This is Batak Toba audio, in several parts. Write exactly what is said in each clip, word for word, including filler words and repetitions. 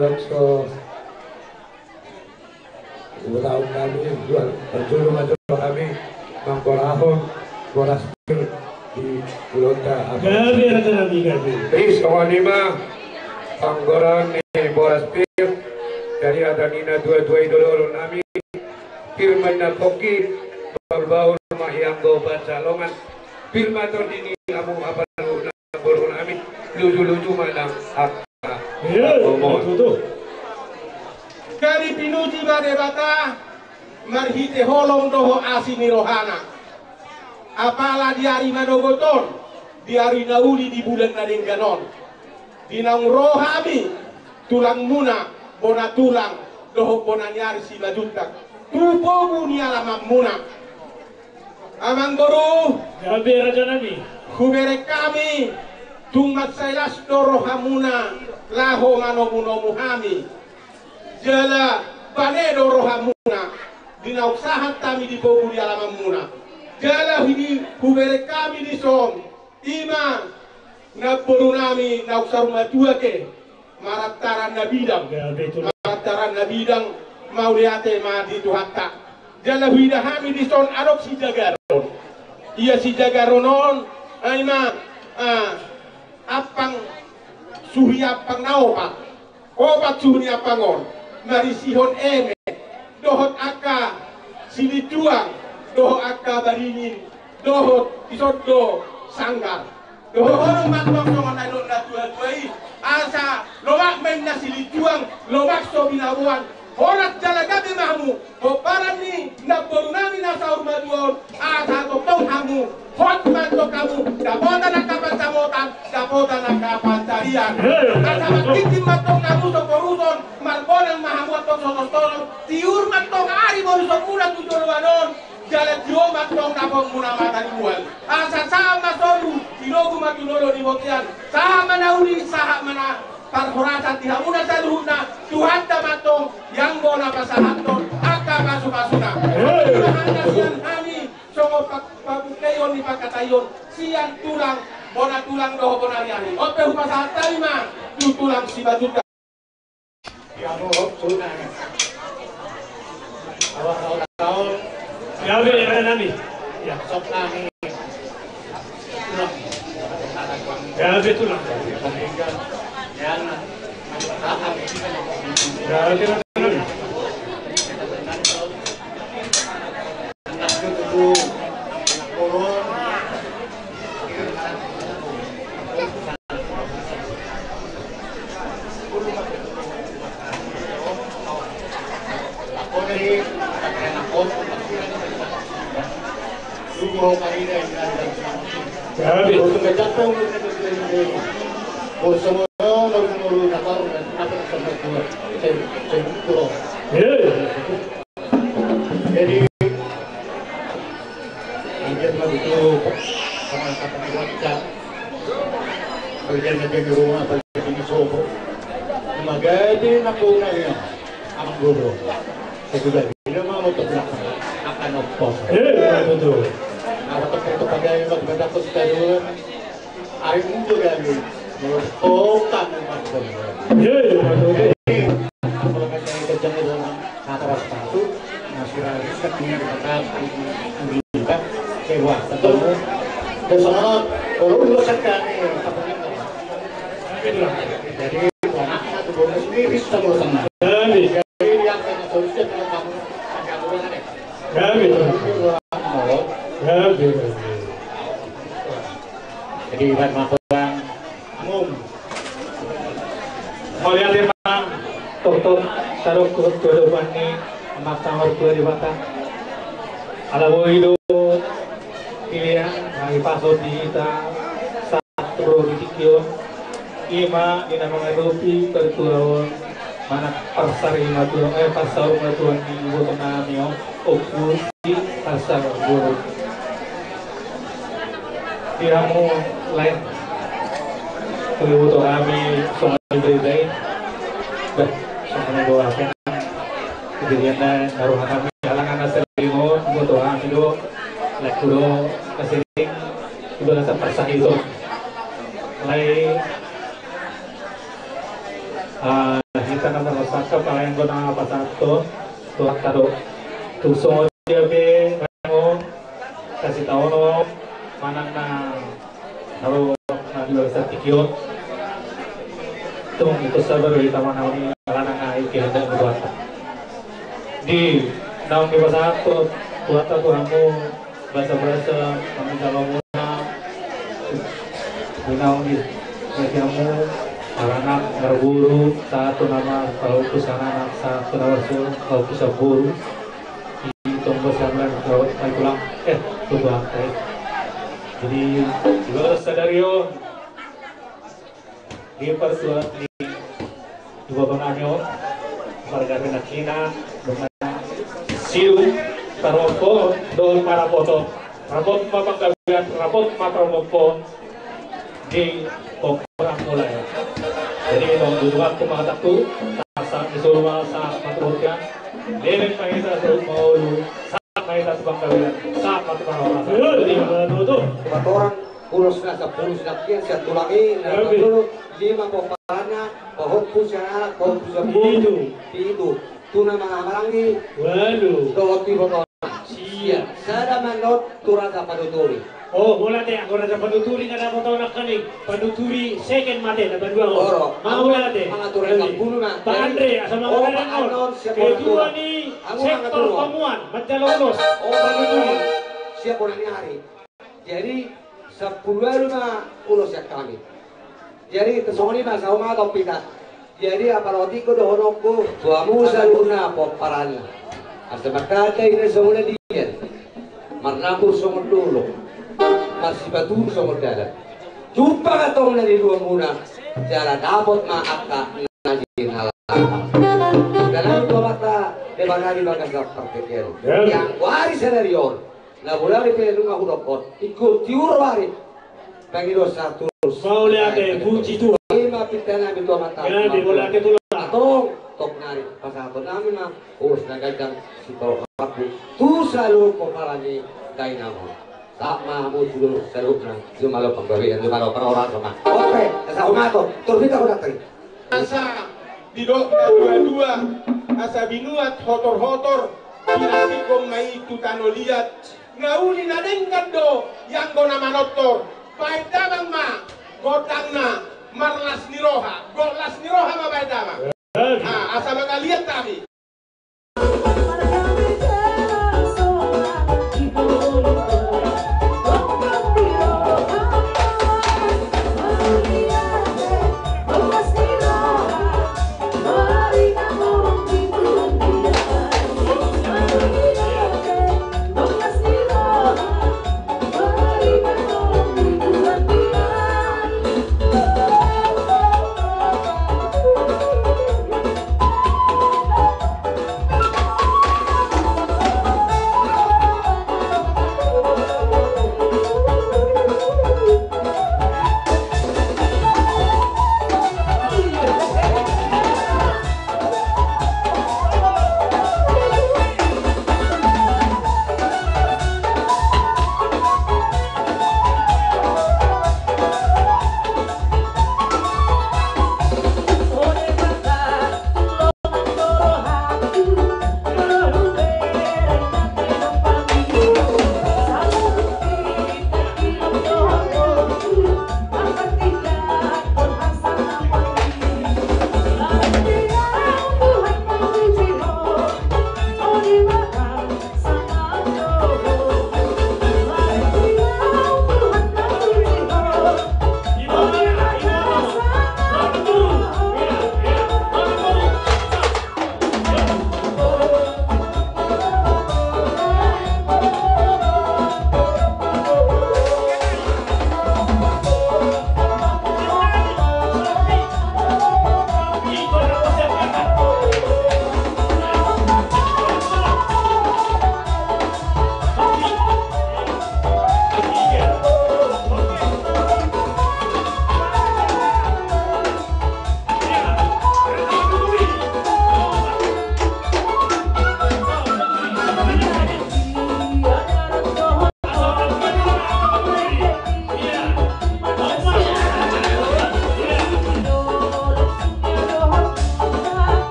Langsung. Ulang kami jual, parjolo ma jolo hami mangkorahon boras pir di ulaonta. Gabe, raja nami, gabe. Ris, songon i ma panggoraon ni boras pir. Jadi, hata ni na tuatua i do dohonon nami: Pir ma inna pongki, bahulbahul ma i anggo pansalongan. Pir ma tondi ni hamu apala na boru nami, lujuluju ma nang angka. Iya, boru. Betul, betul. Jadi pinuji ma Debata marhite holong dohot asi ni rohana. Apala di ari manogot on, di ari na uli, di bulan na denggan on, di naung ro hami, tulangmuna, bona tulang dohot bona ni ari Simanjuntak, tu pogu ni alamanmuna. Amangboru. Gabe, raja nami. Hubereng hami, tung mansai las do rohamuna laho manomunomu hami. Jala bane do rohamuna di naung sahat hami di pogu ni alamanmuna. Jala hini hubereng hami dison, i ma namboru nami naung saur matua ke, marantara na bidang. Ya, betul. Marantara na bidang, mauliate ma di Tuhanta. Jala huida hami dison adong sijagaron. Ia sijagaron on, ai ma, ah, ampang, suhi ampang na opat. Opat suhi ni ampang on, marisihon eme, dohot angka silinjuang, dohot angka baringin, dohot dison do sanggar. Dohonon ma antong songon na nidok na tuatua i, asa lomak ma inna silinjuang, lomak so binaboan, horas jala gabe ma hamu. Pomparan ni namboru nami na saur matua on, asa tongtong hamu, hot ma antong hamu dapotan angka pansamotan, dapotan angka pansarian. Asa mangkincin ma antong hamu so poruson, marbonang ma hamu antong so tostorong, tiur ma antong ari boru somuna tu joloan on, jala tio ma antong dapotmuna mata ni mual. Asa sahat ma solu, tinogu ma tu dolok ni bontean, sahat ma na uli, sahat ma na parhorasan di hamuna saluhutna. Tuhanta ma antong i anggo na pasahathon angka pasupasuna. Hei. Ima hata sian hami songon pa-, pamungkaion ni pangkataion sian tulang, bona tulang dohot bona ni ari. On pe hupasahat hami ma tu tulang Simanjuntak. Ya, mohon, sudah. Awal, awal, awal. Ya, be, ya, nami. Ya. Sok nami. Ya, betul lah. Ya, betul lah. Jadi, anggiat ma tutu penangkapan di WhatsApp. Bagian na di rumah, bagian di sopo. Magadi na kona ya. Amang guru. Saya juga bilang mau untuk belakang. Akan opo. Eh, betul. Apa tetap pakai bak badak kos tadi. Ari Minggu kali, melepokan. Iya, iya, betul. Jadi, kalau kata yang kencang itu, kata pas satu, nah, sira riset ini, kata, kita, kecewa, ketemu. Terus sama, kalau lu sekarang ini, jadi, anak satu bonus ini bisa mau sama. Jadi, yang kena solusi kalau kamu ada aturan ada. Gabe, gabe. Jadi, ibarat makolang. Mauliate ma tongtong saluhut tu adopan ni Amanta Martua Debata. Ala boi do pilihan na dipasahat di hita sahat tu tingki on. Ima di na mangadopi partua on, manang parsarimatua, eh, parsaurmatuaon ni iboto nami on, Ompu si Harsana Guru. Di hamu lae, tu iboto nami songon i berita i. Bah, songon i do ape na kejadian na roha nami, halangan na saling on, iboto nami do, lae, tu do, na saling, ibarat parsahiton. Lae, ah, hita na Tung songon dia pe, Remo, kasih tahu no, manang na, kalau nanti baru satu kion, tung ikut sabar dari taman nauni, karena na ike hendak dibuat. Di, naung dipasahat tu, tu hata tu hamu, basa-basa, kami kalau Di naung di, di hamu, maranak, marboru, sahat tu na marpaupus anak, sahat tu na marpaupus boru, di tonggo sambilan, kalau, kalau tulang, eh, tulang, eh. Jadi, di luar sadari on, di parsuat ni Dua panganyo, marga Renakina, dengan siu, tarompo, dohot marapoto, rapot ma panggabean, rapot ma tarompo, di pokok mulai. Jadi, mau duduk waktu mengataku, saat disuruh saat maturukan, lebih pagi sasuruh mau saat pagi sasuruh panggabean, saat maturukan orang. Betul, betul, betul. Empat orang. Ulos na sampulu sinangkian sian tulang i, na sampulu lima pomparanna, pahompu sian anak, pahompu sian boru, pitu. Pitu. Tu na marhahamaranggi, ualu. Dohot ibotona, sia. Sada manot tu raja panuturi. Oh, mauliate, anggo raja panuturi nga dapot on nangkaning panuturi second mate na pandua on. Oro. Mauliate. Mangatur sampulu na. Pak Andre, asa mangatur on. Ketua ni sektor Tomuan, manjalo ulos. Oh, panuturi. Siap bona ni ari. Jadi, sampulu ualu ma ulos sian hami. Jadi, songon i ma sahat ma tu hita. Jadi, apala otik do dohononku, tu hamu saluhutna pomparanna. Asa martanda i na songon na dian. Marnambur songon dolok. Marsipatudu songon dalan. Jumpa ma tong na di luamuna. Jala dapot ma angka na jinalahan. Dalan tu amanta, Debata di bagasan partingkian. Yang wari sadari on. Na bolari pe nunga hudokkon, ingkon tiur wari. Pangidoan sahat tulus. Mauliate, puji Tuhan. Ima pinta nami tu amanta. Gabe, mauliate tulang. Antong, tong nari pasahaton nami ma ulos na ganjang sitorop rambu tu saluhut pomparan ni dainang on. Sahat ma hamu tu saluhutna. Jumalo panggabean, jumalo parhorasan ma. Oke, asa humato. Turpita hudatang. Asa didok na dua-dua, asa binuat hotor-hotor, diantikhon ma i tu tano liat. Na uli na denggan do, ianggo na manortor, baen damang ma gondangna, marlas ni roha, gok las ni roha ma baen damang. Ah, asa mangaliat hami.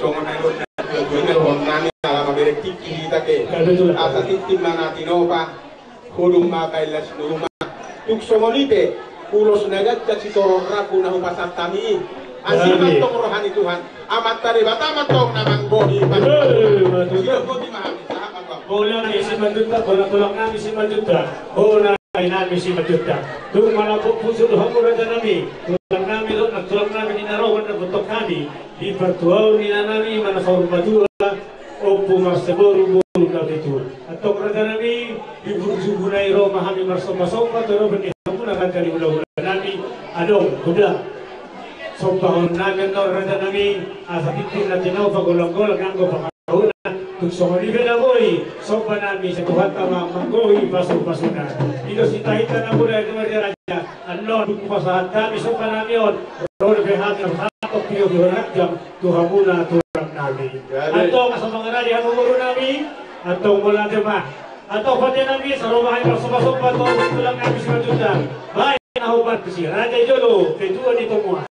songon na nidok ni natuatua i, dohonon nami ala mamereng tingki hita pe. Asa tintin ma na tinopa, hodung ma baen las ni ruma. Tung songon i pe, ulos na ganjang sitorop rambu na hupasahat hami i. Asi ma antong roha ni Tuhan, Amanta Debata ma antong na manggohi. Sidok boti ma hami, sahat ma antong. Bola ni Simanjuntak, bola tulang nami Simanjuntak, bola nami Simanjuntak. Tung manang pupus do hamu raja nami, tulang nami do, tulang nami ni na ro mandapothon hami di partuaon ni inanami, manang saur matua, Ompu Marsiboru boru na pitu. Antong raja nami, di burju muna i ro ma hami marsomba-somba tu adopan ni hamuna raja ni hulahula nami, adong, uda. Sombahon nami annon raja nami, asa tintin na tinopa, golanggolang anggo pangarahutna. Tung songon i pe na boi somba nami sian Tuhanta ma manggohi pasupasuna. I do sitahinta na mula i tu raja. Annon dung hupasahat hami somba nami on, ro dope hami marsahat pio-pio ranjang tu hamuna tulang nami. Antong asa mangaradi hamu boru nami. Antong mauliate ma. Antong pande nami, sai ro ma hami marsomba-somba tu tulang nami Simanjuntak. Baen na hombar tusi, raja i jolo, petua ni tomua.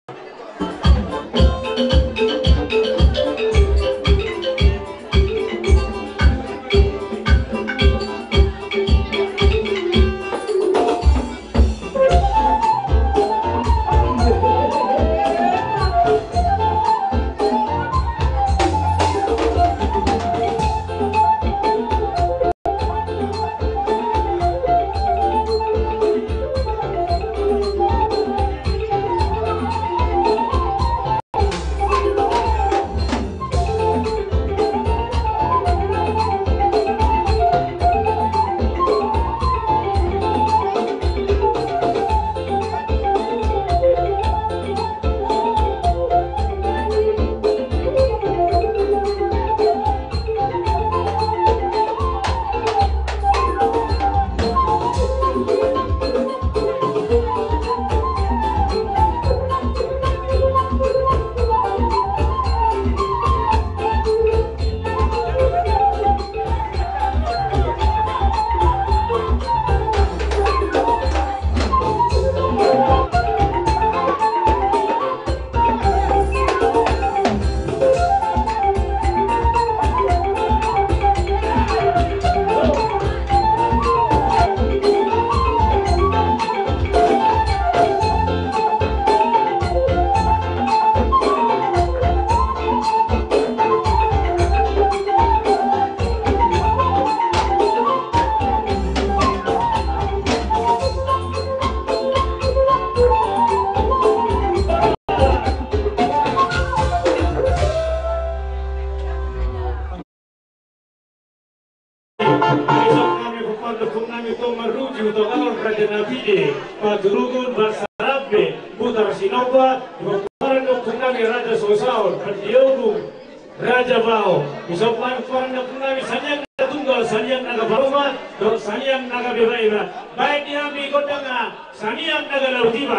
Isop nami, pupandokon nami tong maruju, tong aon raja na pide, paturugon bangsa rambe, putar sinopa, di pupandokon nami raja Sosaon, pandiogung, raja Bao, isop nami pupandokon nami Saniang Naga Tunggal, Saniang Naga Paloma, dohot Saniang Naga Bebaiba, baen di hami gondang na Saniang Naga Laut Iba.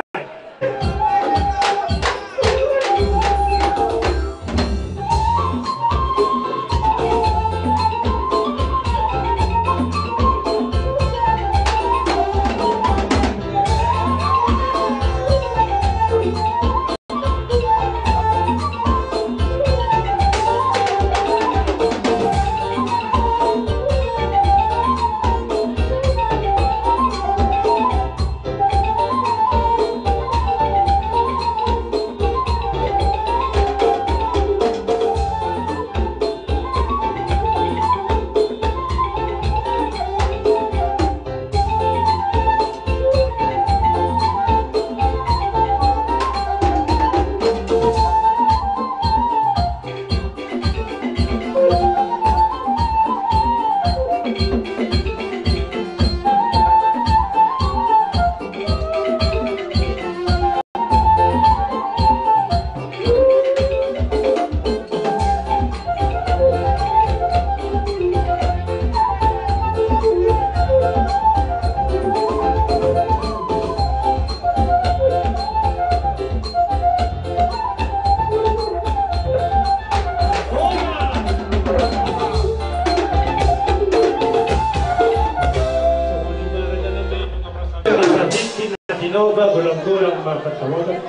Tinopa, golanggolang marpantamotan.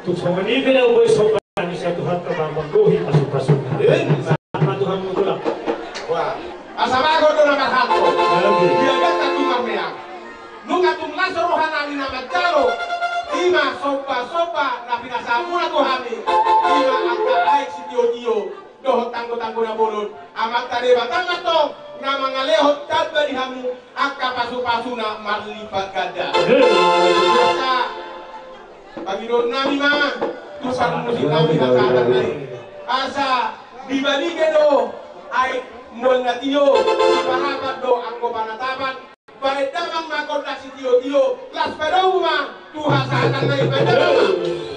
Tung songon i pe na boi somba nami sian Tuhanta ma manggohi pasupasuna. Sahat ma tu hamu tulang. Wah, asa bagot do na marhalto. Oke. Di aganta tung marmeang. Nunga tung las roha nami na manjalo, ima somba-somba na pinasahatmuna tu hami, ima angka aek sitio-tio dohot tanggo-tanggo na bolon. Amanta Debata ma antong na mangalehon tamba di hamu angka pasu-pasuna marlipat ganda. Asa pangidoan nami ma tu parmusik nami na sahat nai, asa dibalige do aek mual na tio, diparapat do anggo panatapan. Baen damang ma gondang sitio-tio, las padomu ma tu hasahatan nai, baen damang ma.